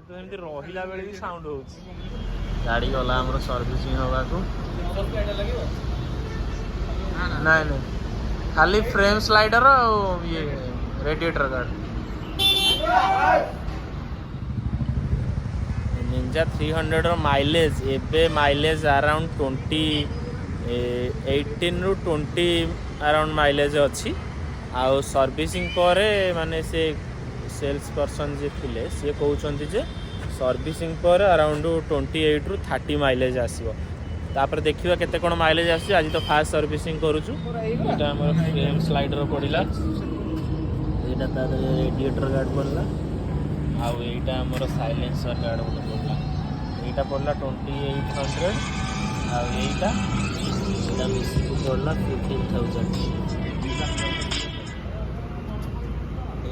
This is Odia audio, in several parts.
ତ ଏମିତି ରହିଲା ବେଳେ ବି ସାଉଣ୍ଡ ହଉଛି। ଗାଡ଼ି ଗଲା ଆମର ସର୍ଭିସିଂ ହବାକୁ। ନାଇଁ, ଖାଲି ଫ୍ରେମ୍ ସ୍ଲାଇଡର ଆଉ ଇଏ ରେଡିଏଟର ଗାର୍ଡ। ନିଞ୍ଜା 300ର ମାଇଲେଜ ଏବେ, ମାଇଲେଜ ଆରାଉଣ୍ଡ 20, 18ରୁ 20 ଆରାଉଣ୍ଡ ମାଇଲେଜ ଅଛି। ଆଉ ସର୍ଭିସିଂ ପରେ, ମାନେ ସେ ସେଲ୍ସ ପର୍ସନ୍ ଯିଏ ଥିଲେ, ସିଏ କହୁଛନ୍ତି ଯେ ସର୍ଭିସିଂ ପରେ ଆରାଉଣ୍ଡ 28ରୁ 30 ମାଇଲେଜ ଆସିବ। ତାପରେ ଦେଖିବା କେତେ କ'ଣ ମାଇଲେଜ ଆସୁଛି। ଆଜି ତ ଫାଷ୍ଟ ସର୍ଭିସିଂ କରୁଛୁ। ଏଇଟା ଆମର ଫ୍ରେମ୍ ସ୍ଲାଇଡର ପଡ଼ିଲା, ଏଇଟା ତା ଦେହରେ ରେଡିଏଟର ଗାର୍ଡ ପଡ଼ିଲା, ଆଉ ଏଇଟା ଆମର ସାଇଲେନ୍ସର ଗାର୍ଡ ଗୋଟେ ପଡ଼ିଲା। ଏଇଟା ପଡ଼ିଲା 2800 ଆଉ ଏଇଟା ମିଶିକି ପଡ଼ିଲା 15,000।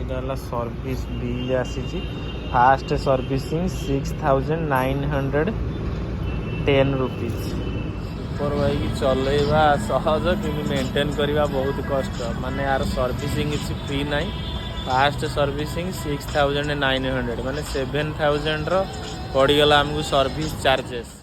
ଏଇଟା ହେଲା ସର୍ଭିସ ବିଲ୍ ଆସିଛି। First servicing ₹6910। Super bike ଚଲେଇବା ସହଜ, କିନ୍ତୁ ମେଣ୍ଟେନ୍ କରିବା ବହୁତ କଷ୍ଟ। ମାନେ ଆର ସର୍ଭିସିଂ କିଛି ଫ୍ରି ନାହିଁ। ଫାଷ୍ଟ ସର୍ଭିସିଂ 6900, ମାନେ 7000ର ପଡ଼ିଗଲା ଆମକୁ ସର୍ଭିସ୍ ଚାର୍ଜେସ୍।